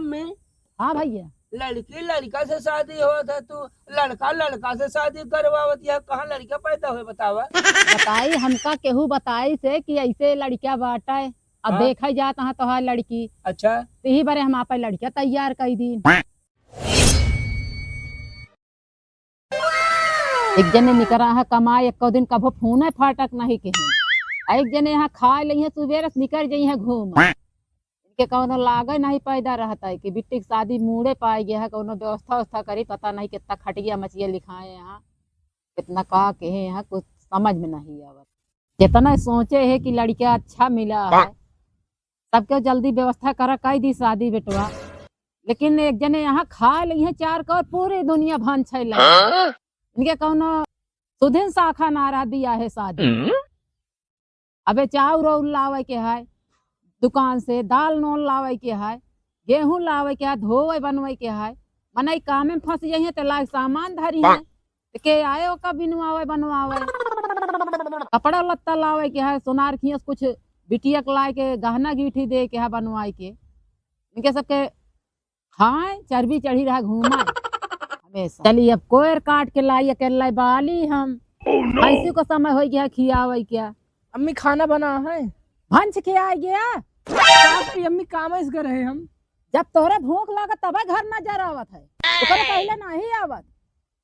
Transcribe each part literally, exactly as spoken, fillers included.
में हाँ भैया। लड़की लड़का से शादी होत है, तू लड़का लड़का से शादी करवावत है, कहाँ लड़का पैदा होए बतावा? बताई हमका केहू बताई से कि ऐसे लड़का बाटा है, अब हाँ। देखा जात हाँ तोहार लड़की। अच्छा। तो यही बारे हम आपन लड़का तैयार कर दी। एक जने निकरा है कमाए, एको दिन कभो फोन फाटक नहीं कहे। आ एक जने यहाँ खाए लइहे, सुबेरे से निकर जइहे घूम। इनके कौनो लागे नहीं पैदा रहता है कि बिट्टी की शादी मूड़े पाए गया है, कौनो व्यवस्था व्यवस्था करी, पता नहीं कितना खटिया मचिया लिखाए यहाँ, कितना का कहे यहाँ, कुछ समझ में नहीं आवत। जितना सोचे है कि लड़का अच्छा मिला है, सबके जल्दी व्यवस्था करा, कई दी शादी बेटवा। लेकिन एक जने यहाँ खा लइहे चार कौर, पूरी दुनिया भान छै लगे। हाँ? इनके कौनो सुधिन शाखा ना रहा दिया है शादी। हम्म? अबे चाउर और लावे के है दुकान से, दाल नून लावे के है, गेहूं लावे के है, धोवे बनवे के है, मनई कामे में फंस जाइए तो लाग सामान धरी है। तो के आए ओका बिनवावे बनवावे, कपड़ा लत्ता लावे के है, सोनार खियस कुछ बिटिया के लाए के गहना गीठी दे के है बनवाए के। इनके सबके खाए चर्बी चढ़ी रहा घूमाए हमेशा। चली अब कोयर काट के लाई अकेला बाली हम। Oh no! ऐसी को समय हो गया खियावे क्या? अम्मी खाना बना है। भंज के आ गया। आपकी अम्मी काम इस घर है हम। जब तोहरे भूख लागत तबे घर नजर आवत है, ओकरे पहले नहीं आवत।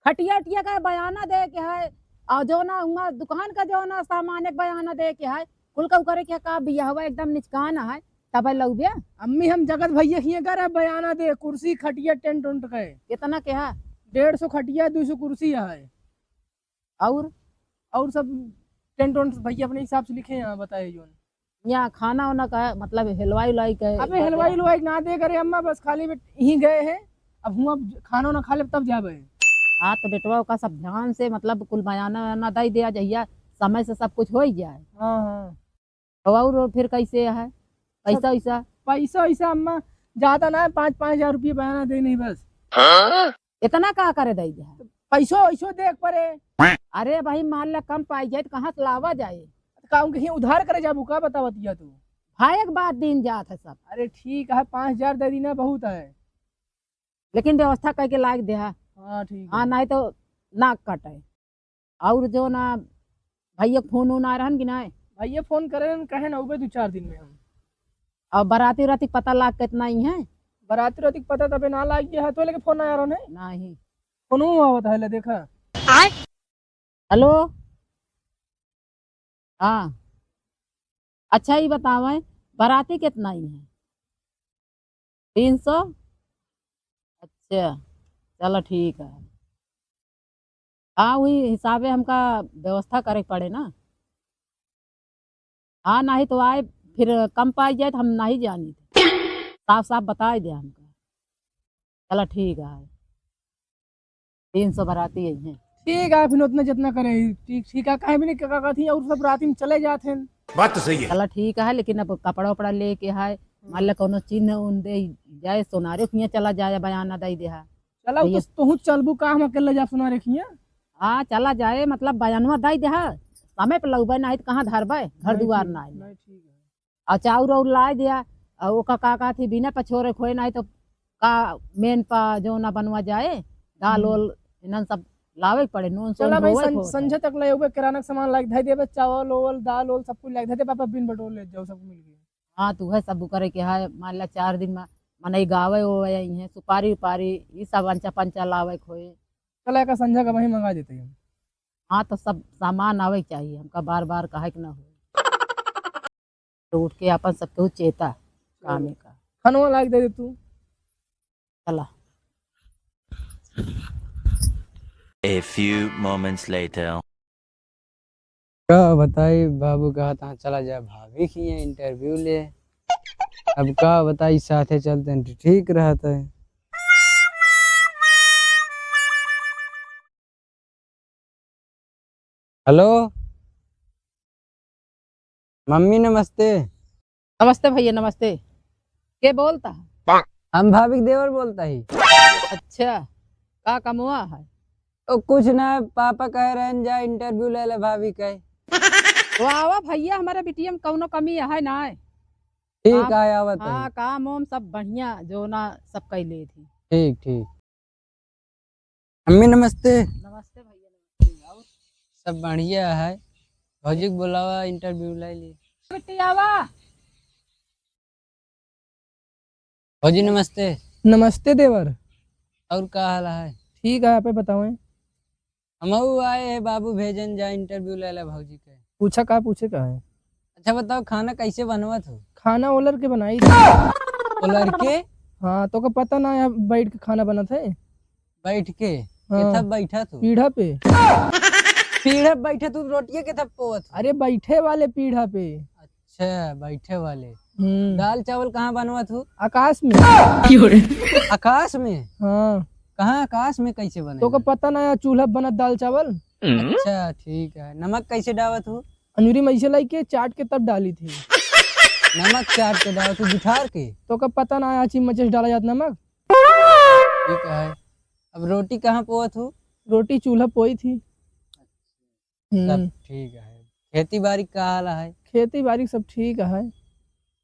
खटिया उटिया का बयाना दे के है, और जो ना हुआ दुकान का जो ना सामान एक बयाना दे के है, कुल का करे के का बियाहवा एकदम निचकान है, तबे लउबे। अम्मी हम जगत भैया खिए करे बयाना दे, कुर्सी खटिया टेंट उंट के। कितना के है? डेढ़ सौ खटिया, दो सौ कुर्सी है। और? और सब टेंट उंट भैया अपने हिसाब से लिखे हैं, बताए जोन। यहाँ खाना वाना का है, मतलब हलवाई उलवाई का है, अबे का हलवाई क्या? उलवाई ना दे करे अम्मा, बस खाली बेट यहीं गए हैं, अब हुआ खाना वाना खा ले तब जाबे। हाँ तो बेटवा का सब ध्यान से मतलब कुल बयाना वाना दे दिया जहिया समय से सब कुछ हो ही जाए। हाँ, हाँ। तो और फिर कैसे है पैसा वैसा? पैसा वैसा अम्मा ज्यादा ना है, पाँच पाँच हजार रुपये बयाना दे नहीं बस। इतना का करे दे दिया? पैसो वैसो देख पड़े। अरे भाई मान ले कम पाई जाए तो कहाँ से लावा जाए? तो का उनके हियाँ उधार करे जाबू का बतावत हिया तू? भाई एक बात दिन जात है सब। अरे ठीक है, पाँच हजार दे दीना बहुत है। लेकिन व्यवस्था करके लाग दे है। हाँ ठीक है। हाँ नहीं तो नाक कटे। और जो ना भैया के फोन उन आ रहन कि नहीं? भैया फोन करे रहन, कहे ना उबे दो चार दिन में हम। और बराती उराती के पता लाग कितना ही है? बराती उराती के पता तबे ना लाग गया है तो लेके फोन आया रहन है? नहीं। फोन आवत है ले देखा। हेलो। हाँ। अच्छा, ये बतावे, बराती कितना ही है? तीन सौ? अच्छा, चलो ठीक है। हाँ, वही हिसाबे हमका व्यवस्था करे के पड़े ना। हाँ, नहीं तो आए, फिर कम पाई जाए तो हम नहीं जानी। साफ साफ बताए दे हमका। चलो ठीक है। तीन सौ बराती आई हैं। ठीक है, फिर उतना जितना करे, ठीक, ठीक है, काहे भी नहीं, का, का थी, और सब राती में चले जात हैं। बात तो सही है। चला ठीक है, लेकिन अब कपड़ा उपड़ा लेके है, मान ला कौनो चिन्ह उन दे जाए, सोनारे खिया चला जाए, बयाना दे दे है। चला, तो ये तो तोहू चलबू का, हम अकेले जा सोनारे खिया? हाँ, चला जाए, मतलब बयानवा दे दे है, समय पे लौबे नहीं तो कहाँ धरबे, घर नहीं, दुआर ठीक, नहीं। नहीं, ठीक है। और चाउर और लाए दिया, और ओका का, का थी बिना पछोरे खोए, नहीं तो का मेन पा जो ना बनवा जाए, दाल हम्म। ओल, इन्हन सब लावे के पड़े, नून सोन चला भाई, धोवे सं-, खोए। संझे तक ले उबे किराना के सामान लाइक धई देबे, चावल ओवल, दाल ओल, सब कुछ लाइक धई देबे, पापा बिन बटोर ले जाओ, सब कुछ मिल गया। हाँ, तू है सब करे के है, मान ला चार दिन में मनई गावे ओवे आई हैं, सुपारी उपारी, ई सब अंचा पंचा लावे खोए। चला, एका संझा का वहीं मंगा देते हैं। हाँ, तो सब सामान आवे के चाहिए, हमका बार बार कहे के ना हो। तो उठ के अपन सबके चेता कामे का। खानवा लाग दे तू। चला। A few moments later. का बताई, बाबू कहा था चला जा भाभी खिया interview ले। अब का बताई, साथे चलते हैं तो ठीक रहता है। हेलो, मम्मी नमस्ते। नमस्ते भैया, नमस्ते। के बोलता है? हम भाभी के देवर बोलता ही। अच्छा, का कमवा है? ओ, कुछ ना, पापा कह रहे हैं जा interview ले ले भाभी के। तो आवा भैया, हमारे बिटिया में कौनो कमी है ना है? ठीक है, आवत है। हाँ, काम वाम सब बढ़िया, जो ना सब कइ लेत ही। ठीक, ठीक। अम्मी नमस्ते। नमस्ते भैया, नमस्ते। और? सब बढ़िया है। भौजी के बुलावा, interview ले ली। बिट्टी आवा। भौजी नमस्ते। नमस्ते देवर। और का हाल है? ठीक है, आप बतावें। हमहू आए हैं बाबू भेजन जा interview ले ला भौजी के। पूछा का पूछे का है? अच्छा बताओ खाना कैसे बनवत हो? खाना ओलर के बनाई थी। ओलर के? हाँ, तोका पता ना है बैठ के खाना बनत है। बैठ के? हाँ। केथा बैठा तू? पीढ़ा पे। पीढ़ा पे बैठे तू रोटिया केथा पोवत हो? अरे बैठे वाले पीढ़ा पे। अच्छा, बैठे वाले। हम्म। दाल चावल कहाँ बनवत हो? आकाश में। आकाश में? हाँ। कहाँ आकाश में कैसे बने? तोका पता ना है चूल्हा बनत दाल चावल? अच्छा, ठीक है। नमक कैसे डावत हो? अंजुरी में ऐसे लाइके चाट के तब डाली थी। नमक चाट के डावत हो, बिठार के? तोका पता ना है चिम्मच से डाला जात नमक? ठीक है। अब रोटी कहाँ पोवत हो? रोटी चूल्हा पोई थी। हम्म। सब ठीक है। खेती बाड़ी का हाल है? खेती बाड़ी सब ठीक है।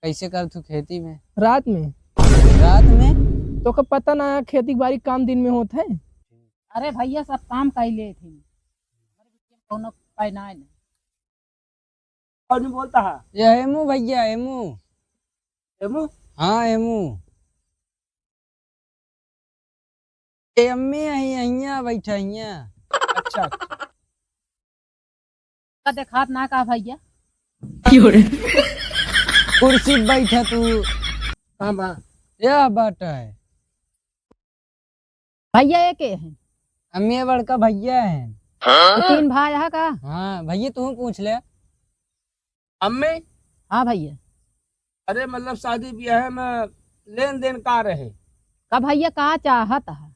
कैसे करत हो खेती में? रात में। रात में? तोका पता ना है खेती बाड़ी काम दिन में होत है। अरे भैया सब काम कइ लेत ही। कोनो उपाय ना है। कौन बोलता है? ये एमू भैया, एमू। एमू? हाँ, एमू। ए अम्मी, यहीं, यहिया बैठा, हिया। अच्छा, अच्छा। का देखात ना का भैया? कुर्सी पे बैठा तू। कहाँ बा? यह बाटा है। भैया ये के हैं? अम्मी, ये बड़का भैया हैं। तो तीन भाई है का? हाँ, भैया तू पूछ ले। अम्मी? हाँ भैया। अरे मतलब शादी ब्याह में लेन देन का रहे? का भैया का चाहत है?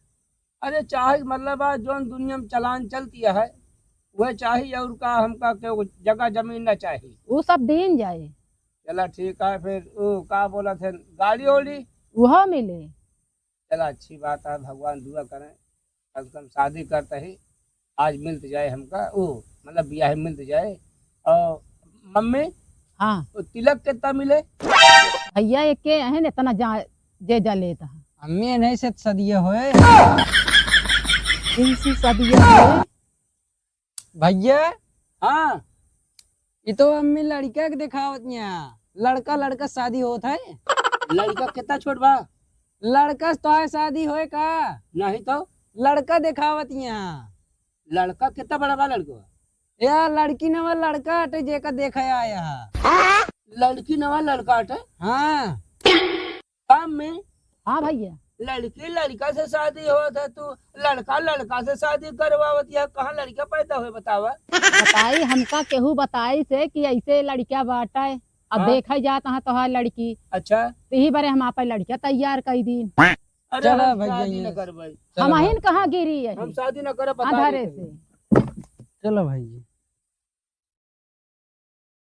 अरे चाहे मतलब आज जौन दुनिया में चलान चलती है, वह चाही और का हमका केहू जगह जमीन ना चाही। वो सब दीन जाए। चला ठीक है, फिर वो का बोलत है, गाड़ी ओड़ी? वह मिले। चला अच्छी बात है, भगवान दुआ करें, कम से कम शादी करते ही आज मिलत जाए हमका, ओ मतलब ब्याह मिलत जाए। और मम्मी, हाँ। तो तिलक कितना मिले? भैया एक के है न इतना जा, जे जा लेता है। अम्मी नहीं से सदिया होए। इनसी सदिया होए। भैया। हाँ। ये तो अम्मी लड़का के देखावत यहाँ। लड़का, लड़का शादी होत है। लड़का कितना छोट बा? लड़का से तोहार शादी होए का? नहीं तो। लड़का देखावत यहाँ। लड़का कितना बड़ा बा लड़का? यार लड़की नवा लड़का अटे जेका देखे आया है। लड़की नवा लड़का अटे? हाँ। काम में? हाँ भैया। लड़की लड़का से शादी होत है, तू लड़का लड़का से शादी करवावत है, कहाँ लड़का पैदा होए बतावा? बताई हमका केहू बताई से कि ऐसे लड़का बाटा है, अब हाँ। देखे जात है तोहार लड़की। अच्छा। तो यही बारे हम आपन लड़का तैयार कई दी। अरे चला हम भैया, शादी ये न करबै। चला हम भाई। अहिन कहाँ गिरी है? हम शादी न करब, बता अंधारे देते से। हैं। चला भाई जी।